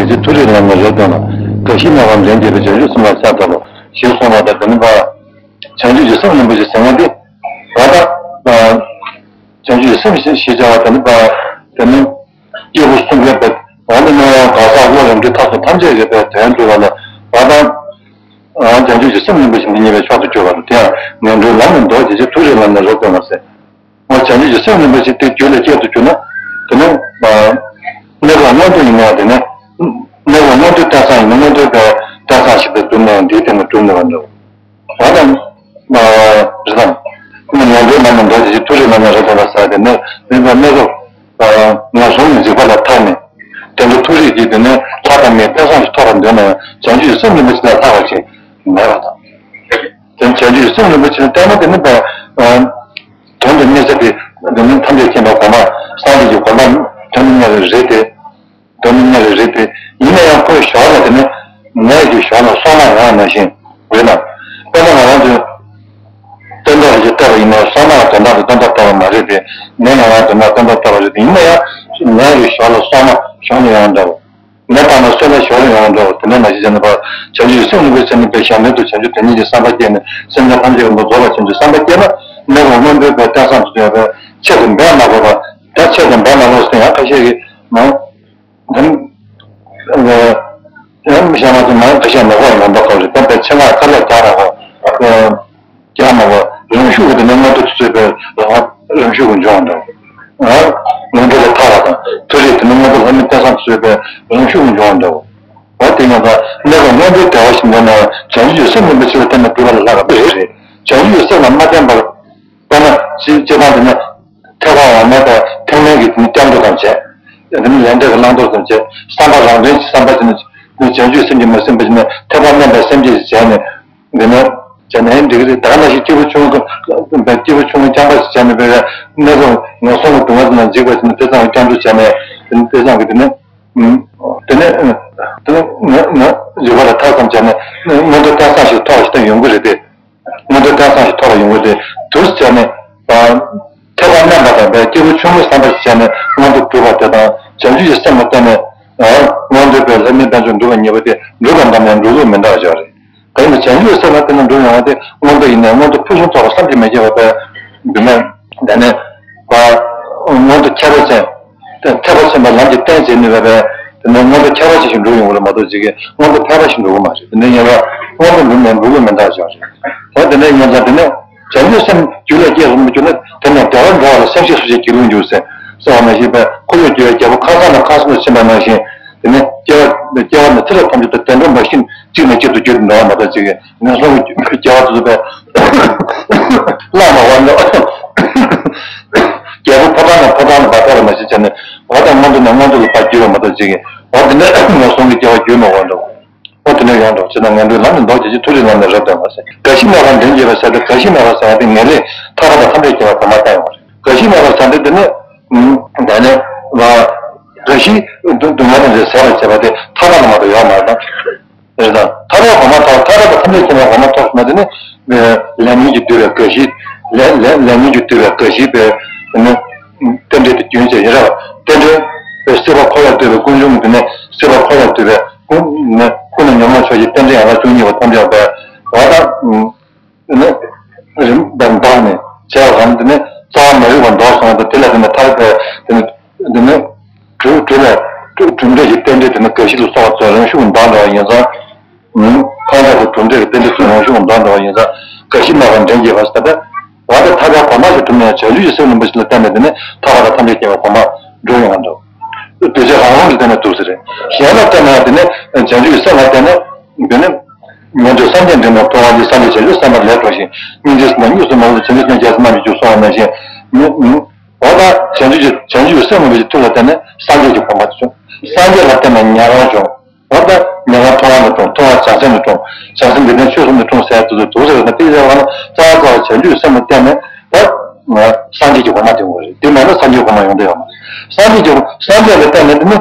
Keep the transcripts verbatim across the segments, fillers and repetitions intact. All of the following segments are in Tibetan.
དེ་ཚེ་མཐོ་རིས་ལམ་ནས་རབ་བརྟན་ལ། རྒ་ཤི་མེད་པར་འདྲེན་བྱེད་པའི་བྱང་ཆུབ་སེམས་ལ་ཕྱག་འཚལ་ལོ། ཞེས་གསུངས་པ་དང་། དེ་ནི་བྱང་ཆུབ་ཀྱི་སེམས་རིན་པོ་ཆེ་ཟེར་མཁན་དེ། ད་ལྟ་བྱང་ཆུབ་ཀྱི་སེམས་ཞེས་བྱ་བ་དེ་ནི། དེ་ནི་སྐྱེས་བུ་གསུམ་ཀའི་བར་དུ་ནི་གང་ཟག་སླར་ཡང་འདི་ཐབས་སུ་ཐམས་ཅད་ཀྱི་བར་དོན་སྒྲུབ་པ་ལ། ད་ལྟ་བྱང་ཆུབ་ཀྱི་སེམས་རིན་པོ་ཆེ་འདི་ཉེ་བའི་མཆོག་ཏུ་གྱུར་པ་དང་། དེ་ཡང་ངན་འགྲོའི་ལམ་ནས་ལྡོག་བྱེད་ཅིང་མཐོ་རིས་ལམ་ནས་རབ་བརྟན་ལ་ཟེར། འོ་བྱང་ཆུབ་ཀྱི་སེམས་རིན་པོ་ཆེ་དེ་རྒྱུད་ལ་སྐྱེས་སུ་གྱུར་ན། དེ་ནི་གནས་སྐབས་མངོན་མཐོ་ཡིན་ནའང་། དེ་ནི་གནས་སྐབས་མངོན་མཐོའི་རྟེན་བཟང་ཡིན་ན། མངོན་མཐོའི་རྟེན་བཟང་ཞིག་ཏུ་གྲུབ་ནའང་འདིའི་སྟེང་ནས་གྲུབ་ནུས་པ་འདྲ། འོ་དང་། རེད་དམ། ངན་འགྲོའི་ལམ་ནས་ལྡོག་བྱེད་ཅིང་མཐོ་རིས་ལམ་ནས་རབ་བརྟན་ལ་ཟེར་བ་དེ་ནི། རེད་དམ། གནས་སྐབས་ངན་སོང་གི་འཇིགས་པ་ལ་ཐར་ནས། དེ་འདྲ་མཐོ་རིས་ཀྱི་དེ་ནི་ལྷ་དང་མིའི་རྟེན་བཟང་ཞིག་ཐོབ་པར་འདོད་ནའང་། བྱང་ཆུབ་ཀྱི་སེམས་རིན་པོ་ཆེ་ལས་ལྷག་པ་ཅིག་མེད་པ་དང་། དེ་བྱང་ཆུབ་ཀྱི་སེམས་རིན་པོ་ཆེ་ལ་བརྟེན་ན། དེ་ནི་དོན་དུ་གནས་ས་དེ། དེ་ནི་ཐམས་ཅད་མཁྱེན་པའི་གོ་འཕང་། སངས་རྒྱས་ཀྱི་གོ་འཕང་དོན་དུ་གནས་པ་རེད་དེ། དོན་དུ་གནས་པ་རེད་དེ། ཡིན་ན་ཡང་ཁོའི་ཞོར་ལ་དེ་ནི་ནད་ཀྱི་ཞོར་ལ་སོ་མ་ཡང་ནང་བཞིན་རེད་ལ། དཔེར་ན་ང་རང་ཚོས་སྟོན་ཐོག་ལ་ཅིག་བལྟས་པ་ཡིན་ན། སོ་མ་དོན་དག་ཏུ་སྟོན་ཐོག་བལྟས་པ་མ་རེད་དེ། ནད་ཡང་ང་རང་དོན་དག་སྟོན་ཐོག་བལྟས་པ་རེད་དེ། ཡིན་ན་ཡང་ནད་ཀྱི་ཞོར་ལ་སོ་མ་ཞོར་ལ་ཡང་འདྲ་བོ། ནད་བཏང་ན་སོ་མ་ཞོར་ལ་ཡང་འདྲ་བོ། དེ་འདྲ་མ་བྱེད་བྱས་ནས་པ། བྱང་ཆུབ་ཀྱི་སེམས་རིན་པོ་ཆེ་ནི་པའི་གཞན་དོན་དུ་བྱང་ཆུབ་དོན་གཉེར་གྱི་བསམ་པ་སྐྱེས་ནས། སེམས་ཅན་ཐམས་ཅད་ཀྱི་དོན་དུ་རྫོགས་པར་བྱེད་ཀྱི་བསམ་པ་སྐྱེས་ན། གནས་སྐབས་མངོན་མཐོའི་བར་དོན་བཟང་དུ་འདོད་པས་ཆེད་དུ་འབད་མ་དགོས་པར། ད་ཆེད་དུ་འབད་མ་དགོས་ཟེར་ཡང་ཁ་ཤས་ཀྱིས་མ། དེ་ནི་ཡང་བཤད་མ་ཐུབ་ན། ཁ་ཤས་ནོར་བ་ཡོང་མདོག་ཁ་རེད། དམ་པའི་ཆེད་མངགས་ཁ་ལས་རྒྱག་ར་བ། རྒྱག་མ་བ། རང་ཤུགས་ཀྱིས་དེ་ནི་མངོན་མཐོ་དུ་བཟོས་པའི་རང་རང་ཤུགས་ཀྱིས་འབྱུང་བ་འདྲ་བོ། མངོན་མཐོ་ལས་ཐར་བ་དང་མཐོ་རིས་དེ་ནི་མངོན་མཐོ་ལྷ་མིའི་རྟེན་བཟང་དུ་བཟོས་པའི་རང་ཤུགས་ཀྱིས་འབྱུང་བ་འདྲ་བོ། འོ་དེ་ཡང་ད་གནས་སྐབས་མངོན་མཐོའི་བདེ་བ་ཞིག་འདོད་ན། བྱང་ཆུབ་ཀྱི་སེམས་རིན་པོ་ཆེ་ལ་བརྟེན་ནས་སྒྲུབ་པ་ལ་ལྷག་པ་རེད། བྱང་ཆུབ་ཀྱི་སེམས་ལ་མ་བརྟེན་པར། དཔེར་ན་སྤྱིར་བཏང་དེ་ནི་ཐེག་པ་དབང་མེད་དང་ཐེག་དམན་གྱི་དེ་ནི་སྐྱབས་འགྲོ་ཙམ་བྱས། དེ་ནི་ལས་འབྲས་ཀྱི་བླང་དོར་ཙམ་བྱས། བསམ་པ་རང་དོན་གྱི་བསམ་པ་དེ་ནི་བྱང་ཆུབ་སེམས་ཀྱིས་མ་ཟིན་པ་ཞིག་ནི། ཐེག་པ་དམན་པའི་སེམས་བསྐྱེད་ཅིག་བྱས་ནས། འདི་ནི་བྱས་ནའི་འགྲིག་གི་རེད། ད་ག་ནང་བཞིན་སྐྱེས་བུ་ཆུང་ངུ་སྐྱེས་བུ་ཆུང་ངུ་རྐྱང་པ་ཞིག་བྱས་ནས། དཔེར་ན་གནས་སྐབས་ངན་སོང་གི་སྡུག་བསྔལ་ཙམ་ལ་འཇིགས་པ་ཞིག་ནི། དེ་ཙམ་གྱིས་སྐྱབས་འགྲོ་བྱས་ནས། དེ་ནི་དེ་ཙམ་གྱིས་དེ་ནི། དེ་ནས་དེ་ནས་ང་ང་འཇིགས་པ་ལས་ཐར་ཙམ་བྱས་ནས། མངོན་མཐོ་རྟེན་བཟང་ཞིག་ཐོབ་པ་ཞིག་ད་ཡོང་གི་རེད་དེ། མངོན་མཐོ་རྟེན་བཟང་ཞིག་ཐོབ་པ་ཡོང་གི་རེད། དུས་བྱས་ནས། ཐེག་པ་དམན་པ་དང་བའི་སྐྱེས་བུ་ཆུང་ངུའི་བསམ་པ་ཞིག་བྱས་ནས་མངོན་མཐོ་སྒྲུབ་པ་དེ་དང་། བྱང་ཆུབ་ཀྱི་སེམས་ལ་བརྟེན་ནས་མངོན་མཐོ་བའི་ལྷ་མིའི་དཔལ་འབྱོར་འགྲུབ་པ་གཉིས་པོ་དེ་འགྲུབ་པ་འདྲ་མིན་འགྲུབ་ལུགས་མི་འདྲ་བ་ཅིག་རེད། གང་ཡིན་ན་བྱང་ཆུབ་ཀྱི་སེམས་ལ་བརྟེན་ནས་འགྲུབ་ཡོང་བ་དེ་མངོན་མཐོ་ཡིན་ནའི། མངོན་མཐོ་ཕུན་སུམ་ཚོགས་པ་བསམ་གྱིས་མི་ཁྱབ་པ་དཔེ། འདི་ནས་དེ་ནས་པ། མངོན་མཐོ་ཁྱད་པར་ཅན། ཐེག་པ་ཆེན་པོའི་ལམ་གྱི་རྟེན་བྱེད་ནུས་པའི་དེ་ནས་མངོན་མཐོ་ཁྱད་པར་ཅན་ཞིག་འགྲུབ་ཡོང་གི་རེད་མ་གཏོགས། ཅིག་གིས་མངོན་མཐོ་ཕལ་པ་ཞིག་འགྲུབ་ཀྱི་མ་རེད། དེ་འདྲ་ཡིན་ན་མངོན་མཐོ་འགྲུབ་ནའང་འགྲུབ་ལུགས་མི་འདྲ་བ་ཅིག་རེད། འོ་དེ་འདྲ་ཡིན་ཙང་། དེ་ནས་བྱང་ཆུབ་སེམས་རྒྱུད་ལ་སྐྱེས་སོང་བ་གྱུར་ན། དེ་ནས་བདེ་བར་འགྲོ་བ་ལ་སེམས་ཤེས་སོ་སྐྱེ་སྒྱིད་ལུག་འགྱུར་ཟེར་ཟེར་བ་ནང་བཞིན་པའི། ཁོར་ཡུག་སྐྱེ་བའི་རྒྱལ་པོ་ཁང་བཟང་ནས་ཁང་གསུམ་ལ་ཕྱིན་པ་ནང་བཞིན། དེ་ནས་སྐྱེ་བ་སྐྱེ་བ་ནས་ཚེ་རབས་ཐམས་ཅད་དུ་བདེ་འགྲོ་འབའ་ཞིག་གཅིག་ནས་གཅིག་ཏུ་བརྒྱུད་དུ་འགྲོ་བ་མ་གཏོགས། ཅིག་གིས་ངན་སོང་གི་སྐྱེ་བ་དེ་ཚོ་བས་བླ་མ་བ་ནོ། རྒྱལ་པོ་ཕོ་བྲང་ནས་ཕོ་བྲང་ལ་བར་ཐག་ལ་མ་ཕྱིན་བྱས་ནས། འོ་ད་མངོན་མཐོ་ནས་མངོན་མཐོ་ལ་བར་བརྒྱུད་པ་མ་གཏོགས། ཅིག་གིས་འོ་དེ་ནས་ངན་སོང་གི་སྐྱེ་བ་བརྒྱུད་མ་འོང་འགྲོ། འོ་དེ་ནས་ཡོང་འགྲོ། ཇི་ལྟར་ངན་འགྲོའི་ལམ་ནས་ལྡོག་བྱེད་ཅིང་མཐོ་རིས་ལམ་ནས་རབ་བརྟན་པ་ཟེར། རྒ་ཤི་མེད་པར་འདྲེན་བྱེད་པ་ཟེར་ཏེ། རྒ་ཤི་མེད་པར་ཟེར་ཏེ་ངེས་ལེགས་ཐར་པ་དང་ཐམས་ཅད་མཁྱེན་པའི་གོ་འཕང་བསྟན་ཡོད་པ་རེད། རྒ་ཤི་མེད་པར་ཟེར་ཏེ་དེ་ནི། ད་ནི་རྒ་ཤི་སྡུག་བསྔལ་ཐམས་ཅད་ཟད་པར་བྱེད་པ་དེ་ཐར་པ་ལ་མ་གཏོགས་ཡོད་མ་རེད་དམ། རེད་དམ། ཐར་པའི་གོ་འཕང་ཐོབ། ཐར་པ་དང་ཐམས་ཅད་མཁྱེན་པའི་གོ་འཕང་ཐོབ་ཟེར་ན། དེ་ནི་ལས་ཉོན་གྱིས་བསྡུས་པའི་རྒ་ཤི། ལས་ལས་ལས་ཉོན་གྱིས་བསྡུས་པའི་རྒ་ཤི་པའི་དེ་ནི་རྟེན་འབྲེལ་དེ་རྒྱུན་ཆད་ཡིན་ར་བ། རྟེན་འབྲེལ་པའི་སྲིད་པ་འཁོར་བར་ལྟོས་པའི་ཀུན་འབྱུང་གི་དེ་ནི་སྲིད་པ་འཁོར་བར་ལྟོས་པའི་ཀུན་ནི་ཀུན་ནས་ཉོན་མོངས་ཕྱོགས་ཀྱི་རྟེན་འབྲེལ་ཡན་ལག་བཅུ་གཉིས་པ་ཐམས་ཅད་པའི། འོ་ད། དེ་ནི་རིམ་པར་འདག་ནས་བྱས་པ་གང་དེ་ནི་རྩ་བ་མ་ཡོད་པར་འདོར་སོང་བ་དང་། དེ་ལ་དེ་ནི་ཐར་པའི་དེ་ནི་དེ་ནི་གྲུབ་གྲུབ་པའི་གྲུབ་གྲུབ་འབྲས་ཀྱི་རྟེན་འབྲེལ་དེ་ནི་རྒ་ཤི་ལ་སོགས་པ་ཚོ་རང་ཤུགས་འདང་འདྲ་བ་ཡིན་ཙང་། ཁོང་ཚོ་གི་གྲུབ་འབྲས་ཀྱི་རྟེན་འབྲེལ་ཚོ་རང་ཤུགས་འདང་འདྲ་བ་ཡིན་ཙང་། རྒ་ཤི་མེད་པར་འདྲེན་བྱེད་པ་ཟེར་ཏེ། འོ་ད་ཐར་པའི་གོ་འཕང་ཞིག་གྲུབ་ནས་བྱང་ཆུབ་ཀྱི་སེམས་རིན་པོ་ཆེ་ལ་བརྟེན་ནས་དེ་ནི་ཐར་པ་དང་ཐམས་ཅད་མཁྱེན་པའི་གོ་འཕང་འགྲུབ་ཡོང་བ་འདུག། གདུལ་བྱ་རང་རང་གི་སྟེང་ནས་འདུག་ཟེར་རེད། གཞན་ལ་བརྟེན་ན་དེ་ནི་བྱང་ཆུབ་ཀྱི་སེམས་ལ་བརྟེན་ནས་དེ་ནི། ཉན་ཐོས་སངས་རྒྱས་འདྲེན་པའི་ཐུབ་དབང་གིས་སངས་རྒྱས་བྱང་ཆུབ་སེམས་དཔའ་ལས་གྲོལ་ཞིང་། སྙིང་རྗེ་སེམས་དང་གཉིས་སུ་མེད་པ་ལ་བྱང་ཆུབ་སེམས་རྒྱལ་སྲས་རྣམས་ཀྱིས་བསྐྱངས་གསུངས་པ་ནང་བཞིན། འོ་ན་བྱང་ཆུབ་ཀྱི་བྱང་ཆུབ་ཀྱི་སེམས་རིན་པོ་ཆེའི་མཐུ་ལ་བརྟེན་ནས་སངས་རྒྱས་ཀྱི་གོ་འཕང་དེ་བྱུང་། སངས་རྒྱས་ལ་བརྟེན་ནས་ཉན་རང་བྱུང་། འོ་ད་ཉན་རང་ཐུབ་དབང་ནས་འཁྲུངས། ཐུབ་དབང་བྱང་སེམས་ནས་འཁྲུངས། བྱང་སེམས་ལུས་རྟེན་ཆོས་གསུམ་ནས་འཁྲུངས་ཟེར་དུས་སུ་དུག་ཟེར་ན། དེ་ཡང་རྩ་བ་རྩ་བ་བྱང་ཆུབ་ཀྱི་སེམས་ལ་བརྟེན་ནས་ད་སངས་རྒྱས་ཀྱི་གོ་འཕང་དེ་འོང་བ་རེད། དེ་མེད་ན་སངས་རྒྱས་གོ་འཕང་ཡོང་དོན་ཡོད་མ་རེད། སངས་རྒྱས་ཀྱི་སངས་རྒྱས་ལ་བརྟེན་ནས་དེ་ནི་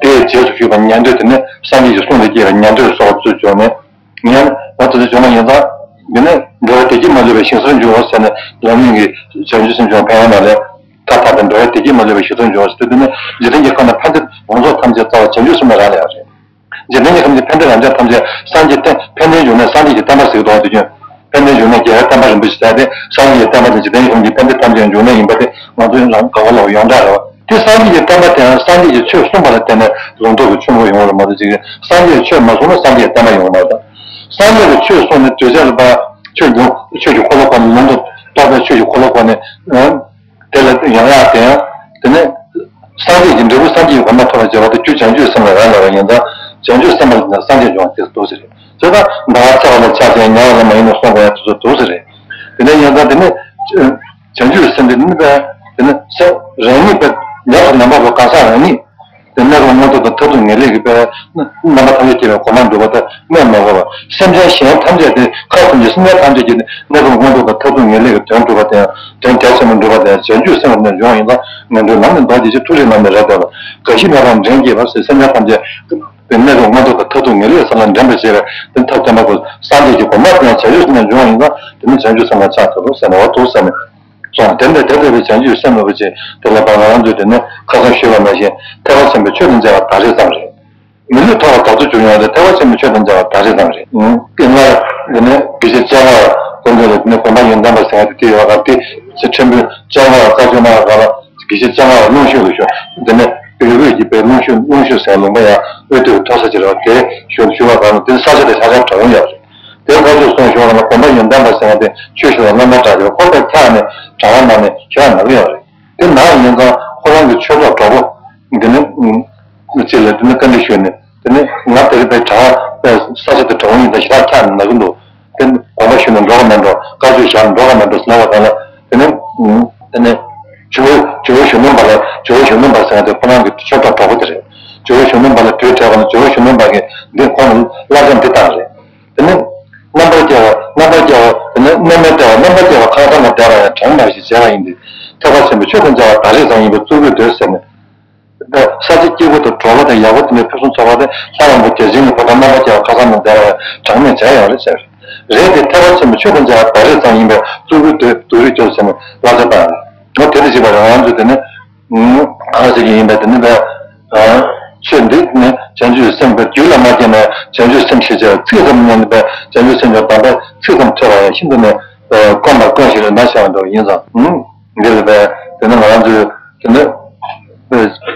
དེའི་རྗེས་སུ་ཞུགས་པ་ཉན་ཐོས། དེ་ནི་སངས་རྒྱས་ཀྱི་གསུང་ལས་སྐྱེས་པའི་ཉན་ཐོས་སོགས་ཚུར་བྱུང་ནས། ཉན། འོ་དེ་ཚོ་བྱུང་བ་ཡིན་ཙང་། འདི་ནི་འགྲོ་བའི་བདེ་སྐྱིད་མ་ལུས་པའི་ཞིང་སར་འབྱུང་བ་ཟེར་ནས། ལམ་རིམ་གྱི་བྱང་ཆུབ་སེམས་བྱུང་ཕན་ཡོན་ནང་ལས། ཐ་ཐ་དང་འགྲོ་བའི་བདེ་སྐྱིད་མ་ལུས་པའི་ཞིང་སར་འབྱུང་བ་ཟེར་དུས། འདི་ནི་འཇིག་རྟེན་གྱི་ཁམས་ན་ཕན་ཚུན་འོང་ཚོགས། ཐམས་ཅད་རྩ་བ་བྱང་ཆུབ་སེམས་ལ་རག་ལས་པ་རེད། འཇིག་རྟེན་གྱི་ཁམས་ཀྱི་ཕན་བདེ་རབ་འབྱམས་ཐམས་ཅད་སངས་རྒྱས་བསྟན། ཕན་བདེའི་འབྱུང་གནས་སངས་རྒྱས་ཀྱི་བསྟན་པ་ཟེར་གྱི་འདུག་དུས་རྒྱུན། ཕན་བདེའི་འབྱུང་གནས་རྒྱལ་བའི་བསྟན་པ་རིན་པོ་ཆེ་ཟེར་ཏེ། སངས་རྒྱས་ཀྱི་བསྟན་པ་དང་འཇིག་རྟེན་གྱི་ཁམས་ཀྱི་ཕན་བདེ་ཐམས་ཅད་འབྱུང་གནས་ཡིན་པ་དེ་ང་ཚོའི་རང་ག་བ་ལ་ཡོངས་གྲགས་རེད་བ། དེ་སངས་རྒྱས་ཀྱི་བསྟན་པ་དེའང་སངས་རྒྱས་ཀྱི་ཆོས་གསུངས་པ་ལ་བརྟེན་ནས་ལུང་རྟོགས་ཀྱི་ཆོས་འཁོར་ཡོང་བ་རེད་མ་གཏོགས། ཅིག་སངས་རྒྱས་ཀྱི་ཆོས་མ་གསུངས་ན་སངས་རྒྱས་ཀྱི་བསྟན་པ་ཡོང་བ་མ་རེད། སངས་རྒྱས་ཀྱི་ཆོས་གསུངས་ནས་གདུལ་བྱ་ལ་ཕར་ཆོས་ཀྱི་ཆོས་ཀྱི་འཁོར་ལོ་བསྐོར་ནས། ལུང་དུ་རྟོགས་པའི་ཆོས་ཀྱི་འཁོར་ལོ་བསྐོར་ནས། དེ་ལ་ཡང་ཡང་དེ་ཡང་དེ་ནས་སངས་རྒྱས་ཀྱི་འབྲས་བུ་སངས་རྒྱས་ཀྱི་གོ་འཕང་ཐོབ་པར་བྱེད་པ་དེ་རྒྱུ་བྱང་ཆུབ་སེམས་ལ་རག་ལས་པ་ཡིན་ཙང་། བྱང་ཆུབ་སེམས་ལ་སངས་རྒྱས་འབྱུང་བ་དེ་འདུག་ཟེར་རེད། བྱས་ཙང་ཟླ་བ་ཚེས་པ་ལ་ཆགས་ཀྱང་ཉ་བ་ལ་མ་ཡིན་ནོ་གསུངས་པ་ཡང་དེ་ཚོ་འདུག་ཟེར་རེད། དེ་ནས་ཡིན་ཙང་དེ་ནས་བྱང་ཆུབ་སེམས་དེ་ནི་པས་དེ་ནི་སེམས་རང་ཉིད་པས་ཉམས་སུ་ལེན་པ་པོ་གང་ཟག་རང་ཉིད། དེ་གནས་སྐབས་མངོན་རྟོགས་དང་མཐར་ཐུག་ངེས་ལེགས་ཀྱི་དཔལ་རྣམ་པ་ཐམས་ཅད་སྐྱེ་བའི་གོ་འཕང་འགྲུབ་པ་དང་སྨོས་མ་དགོས་པར། སེམས་ཅན་གཞན་ཐམས་ཅད་དེ་ཁམས་གསུམ་གྱི་སེམས་ཅན་ཐམས་ཅད་ཀྱི་གནས་སྐབས་མངོན་རྟོགས་དང་མཐར་ཐུག་ངེས་ལེགས་ཀྱི་དོན་འགྲུབ་པ་དེ་ཡང་དོན་རྒྱ་ཆེན་པོ་འགྲུབ་པ་དེ་ཡང་བྱང་ཆུབ་སེམས་ལ་འབྱུང་བ་ཡིན་ཙང་། ངན་འགྲོའི་ལམ་ནི་ལྡོག་བྱེད་ཕྱིར། ཐུགས་རྗེ་བླ་མའི་རབ་བསྟན་ལ། རྒ་ཤི་མེད་པར་འདྲེན་བགྱིད་པ་ཟེར། སེམས་ཅན་ཐམས་ཅད་དེ་གནས་སྐབས་མངོན་རྟོགས་དང་མཐར་ཐུག་ངེས་ལེགས་སེམས་ལ་འདྲེན་པར་བྱེད་པའི་དེ་ཐབས་བསྟན་པ་པོ་སངས་རྒྱས་ཀྱི་གོ་འཕང་དེ་ཡང་བྱང་ཆུབ་སེམས་ལ་འབྱུང་བ་ཡིན་ཙང་། དེ་ནི་བྱང་ཆུབ་སེམས་ལ་ཆགས་ཐུབ་ཟེར་ནས། འོ་འདུག་ཟེར་ནས། སོང་། དེ་འདྲ་དེ་ལྟ་བུའི་བྱང་ཆུབ་སེམས་ལ་བ་ཅིག་དེ་ལ་བར་ང་རང་ཚོས་དེ་ནས་ཁ་སང་ཞུས་པ་ནང་བཞིན་ཐེག་པ་ཆེན་པོའི་ཆོས་དང་མཇལ་བ་ད་རེས་ཙམ་རེད། མི་ལུས་ཐོབ་པ་དག་ཏུ་གྱུར་ཡོང་བ་དེ་ཐེག་པ་ཆེན་པོའི་ཆོས་དང་མཇལ་བ་ད་རེས་ཙམ་རེད། ཀྱི་སྔར་དེ་ནས་དགེ་བཤེས་སྤྱན་སྔ་བ་དེ་འདྲ་ལ་དེ་ནས་དགོན་པ་ཡོན་ཏན་པ་ཟེར་བ་དེ་དེ་ཡོད་པ་དེ་ཚེ་ཕྲན་བུ་སྤྱན་སྔ་བ་བཀའ་བརྒྱུད་ནང་ག་ལ་དགེ་བཤེས་སྤྱན་སྔ་བ་ཀློང་ཤུན་ལ་ཞུ། དེ་ནས་བོད་ཀྱི་པའི་ཀློང་ཤུན། ཀློང་ཤུན་ཟེར་ལུང་པ་ཡང་དབུས་སྟོད་ཀྱི་མཐོ་ས་ཅིག་རེད་བ། དེ་ཞུ་ཞུ་བ་ག་ལ་དེ་ས་ཆ་དེ་ཧྲ་ཧྲ་གྲགས་ཡོང་ཡོད་རེད། དེ་ཁོ་ཚོས་གསུངས་ཞོར་ལ་དགོན་པ་ཡོན་ཏན་པ་ཟེར་བ་དེ་ཆོས་ཞུ་བ་བླ་མ་གྲགས་ཡོད། ཁོ་པའི་ཕྱག་ནས་གྲྭ་པ་གནང་ནས་ཞུ་བ་ནང་གི་ཡོད་རེད། དེ་ནང་ཡིན་ཙང་ཁོ་རང་གི་ཆོས་གྲོགས་གྲོགས་པོ་འདི་ནི་ཅིག་ལ་དེ་ནི་བཀའ་འདྲི་ཞུས་ནས། དེ་ནི་ང་དེ་རིང་པའི་གྲྭ་པ་ས་ཆ་དེ་གྲོགས་པོ་ཡིན་ད་ཞེ་དྲག་ཁྱག་ནས་ན་གི་འདུག་དེ་ནི་དགོངས་པ་ཞུས་ནས་འགྲོ་ག་མེད་འགྲོ། བཀའ་ཆོས་བཞག་ནས་འགྲོ་ག་མེད་འགྲོ་ཟེར་ལབ་པ་ག་ལ། དེ་ནི་དེ་ནི་ཇོ་བོ་ཇོ་བོ་གཞོན་ནུ་པ་ལ། ཇོ་བོ་གཞོན་ནུ་པ་ཟེར་བ་དེ་ཁོ་རང་གི་ཆོས་གྲོགས་གྲོགས་པོ་དེ་རེད། ཇོ་བོ་གཞོན་ནུ་པ་ལ་གྲོས་བྱས་པ་ན་ཇོ་བོ་གཞོན་ནུ་པ་གིས་འདི་ཁོང་ལ་བསླབ་བྱ་འདི་བཏང་རེད། དེ་ནི་རྣམ་པར་རྒྱལ་བ། རྣམ་པར་རྒྱལ་བ། དེ་ནི་རྣམ་པར་རྒྱལ་བ། རྣམ་པར་རྒྱལ་བ་ཁང་བཟང་ན་བསྡད་པ་ཡང་གྲངས་མེད་པ་ཞིག་བྱས་པ་ཡིན་ཏེ། ཐེག་པ་ཆེན་པོའི་ཆོས་དང་མཇལ་བ་ད་རེས་ཙམ་ཡིན་པས་གཙུག་ཕུད་འདོད་ཟེར་ནས། ས་ཆ་སྐྱིད་པོ་དང་དྲོ་པོ་དང་ཡག་པོ་དེ་འདྲའི་ཕུན་སུམ་ཚོགས་པ་དེ་ལྷ་རམས་པ་བརྒྱ་བྱིན་གྱི་ཕོ་བྲང་རྣམ་པར་རྒྱལ་བ་ཁང་བཟང་ན་བསྡད་པ་ཡང་གྲངས་མེད་བྱས་ཡོད་རེད་ཟེར། རེད་དེ། ཐེག་པ་ཆེན་པོའི་ཆོས་དང་མཇལ་བ་ད་རེས་ཙམ་ཡིན་པས་གཙུག་ཕུད་འདོད། སྡུག་རུས་འདོད་ཟེར་ནས་བསླབ་བྱ་བཏང་རེད། འོ་དེ་དང་གཅིག་པ་རང་རང་ཚོས་དེ་ནི། གང་ཟེར་གྱི་ཡིན་པས་དེ་ནི་པས། ཆོས་འདི་ནི་བྱང་ཆུབ་སེམས་པས། རྒྱུད་ལ་མ་སྐྱེས་ན་བྱང་ཆུབ་སེམས་ཤེས་བྱ་ཚིག་ཙམ་ཉན་པས་བྱང་ཆུབ་སེམས་ཀྱི་དམ་པའི་ཚིག་ཙམ་ཐོས་པ་ཡང་ཤིན་ཏུ་ནས་དཀོན་པ་དཀོན་ཞིང་ལས་ན་ཆེ་བ་འདྲ་བ་ཡིན་ཙང་། འདི་ལ་པས་དེ་ནི་ང་རང་ཚོས་དེ་ནི་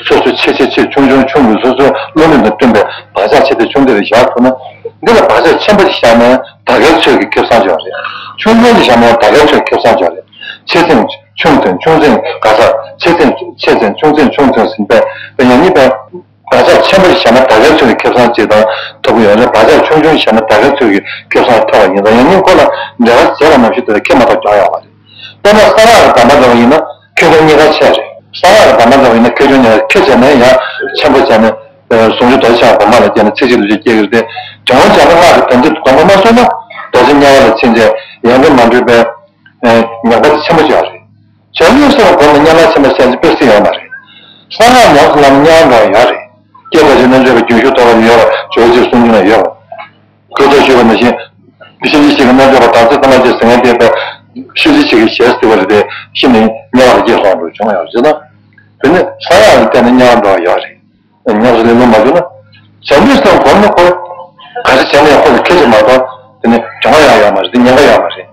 སོ་སོའི་ཆེ་ཆེ་ཆེ་ཆུང་ཆུང་ཆུང་གི་སོ་སོའི་བློ་ནུས་དང་བསྟུན་པའི་བག་ཆགས་ཆེ་དེ་ཆུང་དེ་རེ་བཞག་ཐུབ་ན། འདི་ལ་བག་ཆགས་ཆེན་པོ་ཞིག་བཞག་ན་ད་གའི་ཚོད་ཀྱི་ཁེ་བཟང་ཅིག་ཡོད་རེད། ཆུང་ཆུང་ཞིག་བཞག་ན་ད་གའི་ཚོད་ཀྱི་ཁེ་བཟང་ཅིག་ཡོད་རེད། ཆེ་ཚད། ཆུང་ཚད། ཆུང་ཚད། ག་ས། ཆེ་ཚད། ཆེ་ཚད། ཆུང་ཚད། ཆུང་ཚད་ཟིན་པས་པས་ཡང་ནི་པས། བག་ཆགས་ཆེན་པོ་ཞིག་བཞག་ན་ད་གའི་ཚོད་ཀྱི་ཁེ་བཟང་ཅིག་དང་ཐོབ་ཀྱི་ཡོད་རེད། བག་ཆགས་ཆུང་ཆུང་ཞིག་བཞག་ན་ད་གའི་ཚོད་ཀྱི་ཁེ་བཟང་ཐོབ་པ་ཡིན་ཙང་། ཡང་ནི་ཁོ་ལ་འབྲེལ་བ་བྱས་པ་ནམ་ཞིག་དེ་ལ་ཁེ་མ་ཐོབ་ཀྱང་ཡོད་པ་རེད། དཔེར་ན་གསང་སྔགས་ཀྱི་གདམས་པ་འདྲ་བ་ཡིན་ན་ཁེ་གྱོང་གཉིས་ཀ་ཆེ་རེད། གསང་སྔགས་ཀྱི་གདམས་པ་འདྲ་བ་ཡིན་ན་ཁེ་གྱོང་གཉིས་ཀ་ཁེ་བྱས་ནས་ཡང་ཆེན་པོ་བྱས་ནས་ཟུང་འཇུག་རྡོ་རྗེ་འཆང་དགོངས་པ་ལ་བརྒྱབ་ནས་ཚེ་གཅིག་ལུས་ཅན་སྐྱེ་གི་རེད་དེ། དྲང་བོ་བྱས་ན་སྔགས་ཀྱི་དམ་ཚིག་དགོངས་པ་མ་སོང་ན་རྡོ་རྗེ་དམྱལ་བ་ལ་ཕྱིན་ཆད་ཡང་དག་མ་གྲུབ་པའི་ཉེན་ཁ་དེ་ཆེན་པོ་ཅིག་ཡོད་རེད། བྱང་ཆུབ་སེམས་དགོངས་ནས་དམྱལ་བར་ཕྱིན་པ་ཞལ་གྱིས་དཔེ་སྲིད་ཡོད་མ་རེད། གསང་སྔགས་ཉམས་སུ་བླངས་ན་དམྱལ་བ་འགྲོ་བ་ཡོད་རེད། སྐྱེས་པ་ཞིག་རྣལ་འབྱོར་པའི་རྒྱུན་ཞུགས་ཐོབ་པ་ཡོད་པ་ཇོ་བོ་རྗེ་གསུང་རྒྱུན་ན་ཡོད་པ། ཁོ་ཚོས་ཞུས་པ་ནང་བཞིན། ཤེས་བྱའི་ཆོས་ཀྱི་རྣལ་འབྱོར་པ་དག་ཚེ་ཐ་མ་ཅན་ཟིལ་མཁན་བསྟེན་པས། ཤེས་བྱའི་ཆོས་ཀྱི་ཞལ་གཟིགས་པ་རེད་དེ། ཤི་ནས་དམྱལ་བ་ལ་སྐྱེས་སོང་འགྲོ་བྱུང་ཡོད་རེད་ཟེར་ན། དེ་ནི་གསང་སྔགས་ལ་བརྟེན་ནས་དམྱལ་བ་འགྲོ་བ་ཡོད་རེད། ཉམས་སུ་ལེན་ལུགས་མ་བྱུང་ན། བྱང་ཆུབ་སེམས་སྒོམ་ན་ཁོ། ག་ཚོད་བྱས་ན་ཡང་ཁོ་ལ་ཁེ་ཆེ་མ་གཏོགས། དེ་ནི་གྱོང་ཡང་ཡོད་མ་རེད། དེ་ཉེན་ཁ་ཡོད་མ་རེད།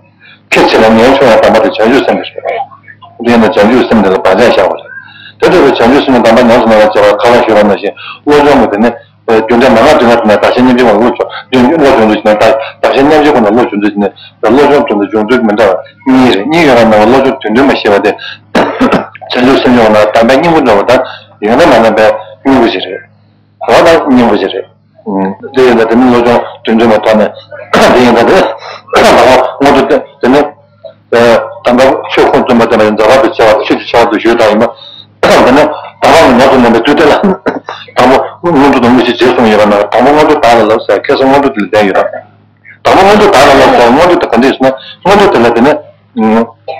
ཁེ་ཆེ་ལ་ཉེན་ཆུང་བའི་དམ་པ་དེ་བྱང་ཆུབ་སེམས་དེ་རེད། དེ་ཡིན་ན་བྱང་ཆུབ་སེམས་དེ་ལ་བག་ཆགས་བཞག་པ་རེད། དེ་ལྟ་བུའི་བྱང་ཆུབ་སེམས་ཀྱི་དམ་པ་ཉམས་སུ་བླང་བར་བྱ་བ་ཁ་སང་ཞུས་པ་ནང་བཞིན་བློ་སྦྱོང་གི་དེ་ནི། རྒྱུ་འབྲས་མན་ངག་བདུན་ལ་བརྟེན་ནས་བདག་གཞན་མཉམ་བརྗེའི་སྒོ་ནས་བློ་སྦྱོང་། བློ་སྦྱོང་དུ་བྱས་ནས་བདག་གཞན་མཉམ་བརྗེའི་སྒོ་ནས་བློ་སྦྱོང་དུ་བྱས་ནས་བློ་སྦྱོང་དོན་དུ་སྦྱོང་ཚུལ་མི་འདྲ་བ་གཉིས་རེད། གཉིས་ཡོད་པ་ནང་བ་བློ་སྦྱོང་དོན་དུ་མ་ཤེས་པ་དེ། བྱང་ཆུབ་སེམས་སྦྱོང་ལ་དམ་པའི་སྙིང་པོ་འདྲ་བ་དང་ཡོད་ན་མ་ན་པའི་སྙིང་པོ་ཞིག་རེད། གོ་བ་དང་སྙིང་པོ་ཞིག་རེད། དེ་ཡིན་ད་དེ་ནི་བློ་སྦྱོང་དོན་དུ་མ་ཐོག་ནས་དེ་ཡིན་ད་དེ་ནི་དང་པོ་མངོན་དུ་དེ་ནི། དམ་པ་ཆོས་ཁུངས་བཙུན་པ་དེ་ལ་ཡང་འཛག་པ་དང་ཆེ་བ་དང་ཆོས་ཀྱི་ཆེ་བ་དང་ཞུས་དང་ཡིན་པ། དེ་ནི་དམ་པ་ལ་ཉམས་སུ་ལེན་པའི་དུས་དེ་ལ། དང་པོ་སྔོན་འགྲོ་དང་དངོས་གཞི་རྗེས་གསུངས་ཡོད་པ་ན། དང་པོ་སྔོན་འགྲོ་བདག་ལ་བསླབ་ཟེར། ཁ་སང་སྔོན་འགྲོ་དེ་ལ་བསྟན་ཡོད་དང་། དང་པོ་སྔོན་འགྲོ་བདག་ལ་བསླབ་ཟེར། སྔོན་འགྲོ་དེ་ག་འདྲས་ཟེར་ན། སྔོན་འགྲོ་དེ་ལ་དེ་ནི།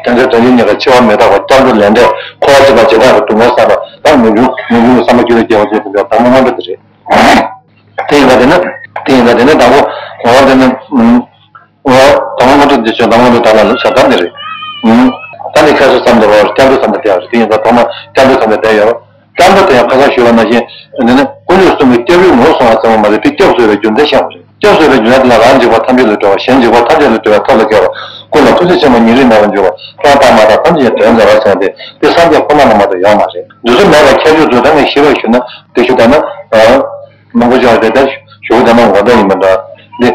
རྒྱལ་བ་དོན་གཉིས་ཀ་འཆི་བ་མི་རྟག་པ། སྐྱབས་འགྲོ་ལས་འབྲས། འཁོར་བ་འཇིག་པ་འཇིག་ལྟ་བའི་སྡུག་བསྔལ་བསམ་པ་དང་། ངེས་འབྱུང་ངེས་འབྱུང་གི་བསམ་པ་རྒྱུད་ལ་སྐྱེ་བ་བཅས་དེ་འདྲ་དང་པོ་སྔོན་འགྲོ་དེ་རེད། དེ་ཡིན་པ་དེ་ནི། དེ་ཡིན་པ་དེ་ནི་དང་པོ་འོ་དེ་ནི། འོ་དང་པོ་སྔོན་འགྲོ་འདི་བྱོན་དང་པོ་སྔོན་འགྲོ་བདག་ལ་བསླབ་ཟེར་དང་དེ་རེད། ད་ནི་ཁ་སང་བསམ་དུ་རོ་སྐྱབས་འགྲོ་བསམ་པ་དེ་ཡང་རེད། དེ་ཡིན་ཙང་ཐོག་མ་སྐྱབས་འགྲོ་བསམ་པ་དེ་ཡང་རེད། སྐྱབས་འགྲོ་དེ་ཡང་ཁ་སང་ཞུས་པ་ནང་བཞིན་ འདི་ནི་དཀོན་མཆོག་གསུམ་གྱི་སྐྱབས་ཡུལ་ངོས་བཟུང་བ་ཙམ་མ་རེད། དེ་སྐྱབས་སུ་བའི་རྒྱུ་མཚན་བཤད་པ་རེད། སྐྱབས་སུ་བའི་རྒྱུ་མཚན་དེ་ལ་རང་འཇིགས་པ་ཐམས་ཅད་ལས་སྒྲོལ་བ། གཞན་འཇིགས་པ་ཐམས་ཅད་ལས་སྒྲོལ་བའི་ཐབས་ལ་མཁས་པ། ཀུན་ལ་ཐུགས་རྗེ་ཆེན་པོ་ཉེ་རིང་མེད་པར་འབྱུང་བ། ལྷ་དང་མ་དང་ཐམས་ཅད་ཀྱི་དོན་མཛད་པ་ཟེར་བ་དེ་དེ་སངས་རྒྱས་ཁོ་ན་ལ་མ་གཏོགས་ཡོད་མ་རེད། འདི་ཚོ་མེད་པ་ཁྱད་ཆོས་ཚོ་ད་ངས་ཞིབ་པར་ཞུས་ན་དེ་ཞུ་ད་ན། མང་པོ་ཅིག་ལ་དེ་ལྟར་ཞུ་གི་ད་ན་ངོ་ཚ་ཡིན་པ་འདྲ། འདི་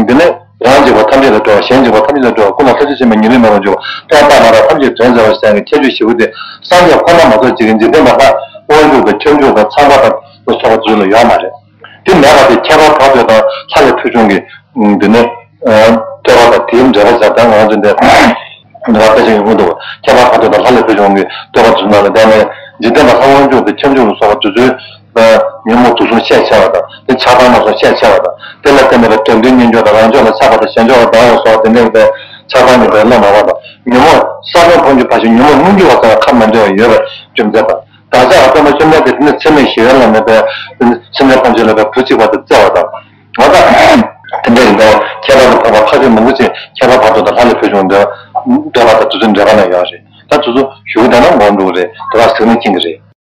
འདི་ནི་རང་འཇིགས་པ་ཐམས་ཅད་ལས་སྒྲོལ་བ། གཞན་འཇིགས་པ་ཐམས་ཅད་ལས་སྒྲོལ་བ། ཀུན་ལ་ཐུགས་རྗེ་ཆེན་པོ་ཉེ་རིང་མེད་པར་འབྱུང་བ། ལྷ་དང་མ་དང་ཐམས་ཅད་དོན་མཛད་པ་ཟེར་ཡག་གི་ཁྱད་ཆོས་ཞེ་པོ་དེ་སངས་རྒྱས་ཁོ་ན་མ་གཏོགས་ཅིག་གི་འཇིག་རྟེན་པ་ལྷ་དབང་ཕྱུག་དང་ཁྱབ་འཇུག་དང་ཚངས་པ་དང་ལ་སོགས་པ་དེ་ཚོ་ལ་ཡོད་མ་རེད། དེ་མེད་པ་དེ་ཁྱད་པར་འཕགས་བསྟོད་དང་ལྷ་ལས་ཕུལ་བྱུང་གི་འདི་ནི་བསྟོད་པ་དང་དེའི་འགྲེལ་པ་བྱ་དང་ང་ཚོ་འདི་འདི་ལ་དཔེ་ཆ་ཡོང་གི་འདུག་ཁྱད་པར་འཕགས་བསྟོད་དང་ལྷ་ལས་ཕུལ་བྱུང་གི་བསྟོད་པ་དེ་ཚོ་ནང་ལ་བསྡད་ནས་འཇིག་རྟེན་པ་ལྷ་དབང་ཕྱུག་དང་ཁྱབ་འཇུག་ལ་སོགས་པ་དེ་ཚོའི་ཉོན་མོངས་དུག་གསུམ་ཤས་ཆེ་བ་དང་དེ་ཆགས་སྡང་རྣམ་གསུམ་ཤས་ཆེ་བ་དང་དེ་ལ་བརྟེན་ནས་དགྲ་འདུལ་གཉེན་སྐྱོང་དང་རང་ཕྱོགས་ལ་ཆགས་པ་དང་གཞན་ཕྱོགས་ལ་སྡང་བ་སོགས་དེ་འདྲའི་ཆགས་སྡང་གི་བར་ལ་མ་བ་དང་ཉོན་མོངས་ས་བོན་ཕུང་རྒྱུ་ཕར་ཞོག་ཉོན་མོངས་རླུང་རྒྱུ་བ་ཚང་ཁ་མ་འབྲལ་བ་ཡོད་པའི་རྒྱུ་མཚན་དང་། བདག་ཅག་ཨ་ཏོ་མ་བཅོམ་ལྡན་འདས་དེ་ནི་ཚད་མེད་ཞི་བའི་ལམ་ནས་པའི་སེམས་ཅན་ཐམས་ཅད་ལ་པའི་བུ་གཅིག་པ་དང་བརྩེ་བ་དང་། ང་ད་དེ་འདྲའི་འདྲ་ཁྱད་པར་དུ་འཕགས་པ་ཕལ་ཆེར་མང་པོ་ཅིག་ཁྱད་པར་འཕགས་བསྟོད་དང་ལྷ་ལས་ཕུལ་བྱུང་འདོད་འདོད་པ་དང་དུས་ཚོད་འབྲེལ་བ་ན་ཡོད་རེད། ད་དུས་ཚོད་ཞུ་གི་ད་ན་མགོ་འགྲོ་གི་རེད། དེ་བ་ཟེར་ན་ཁྱིན་གི་རེད།